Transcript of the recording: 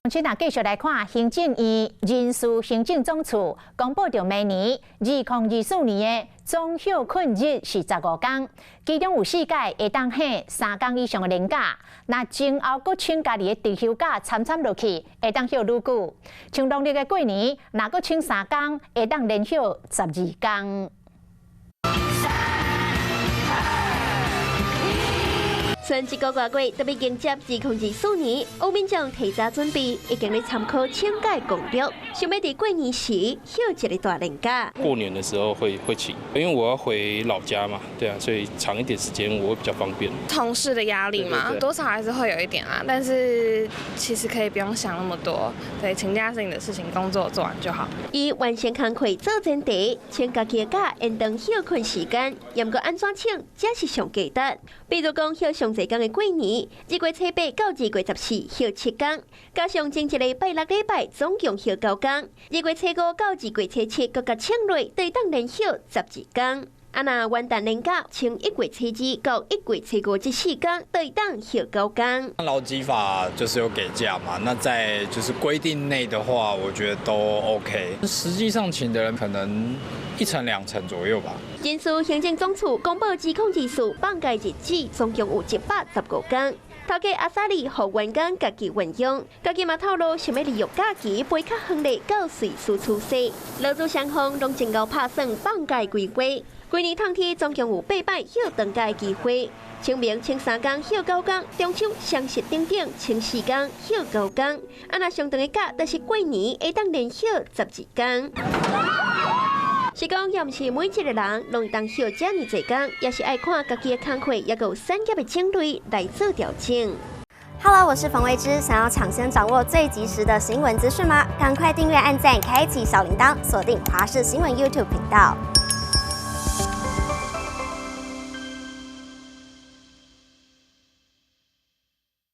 先來繼續來看行政院人事行政總處公布著明年2024年的總歇睏日是15工，其中有四屆會當請3工以上的連假，若前後閣請家己的特休假摻摻落去，會當歇愈久。像農曆的過年，若閣請三工，會當連歇12工。賰一个外月，就欲迎接2024年，有民眾提早準備，已經咧參考請假攻略，想欲佇過年時歇一个大連假。過年的時候會請，因為我要回老家嘛，對啊，所以長一點時間我會比較方便。同事的壓力嘛，多少還是會有一點啊，但是其實可以不用想那麼多，對，請假是你的事情，工作做完就好。以完成工課做前提，請家己的假延長歇睏時間，毋過按怎請才是上價值。比如講歇上濟工的過年，2月初8到2月14歇7工，加上前一个拜六禮拜總共歇9工，2月初5到2月初7閣共請落，就會當連歇12工。啊，若元旦連假，請1月初2到1月初5這4工，就會當歇9工。勞基法就是有給假嘛，那在就是規定內的話，我覺得都 OK。實際上請的人可能一成兩成左右吧。人事行政總處公布2024放假日子總共有115工。頭家阿薩里予員工家己運用，家己嘛透露想欲利用假期飛較遠咧到瑞士出差。勞資雙方攏真𠢕拍算放假規劃，規年通天總共有八擺歇長假的機會。清明請3工歇9工，中秋雙十等等請4工歇9工。啊，若上長的假，就是過年會當連歇12工。是講，猶毋是每一个人攏會當歇遮爾濟工，也是愛看家己的工課，抑閣有產業的種類來做調整。 Hello，我是馮慧芝，想要搶先掌握最及時的新聞資訊嗎？趕快訂閱、按讚、開啟小鈴鐺，鎖定華視新聞 YouTube 頻道。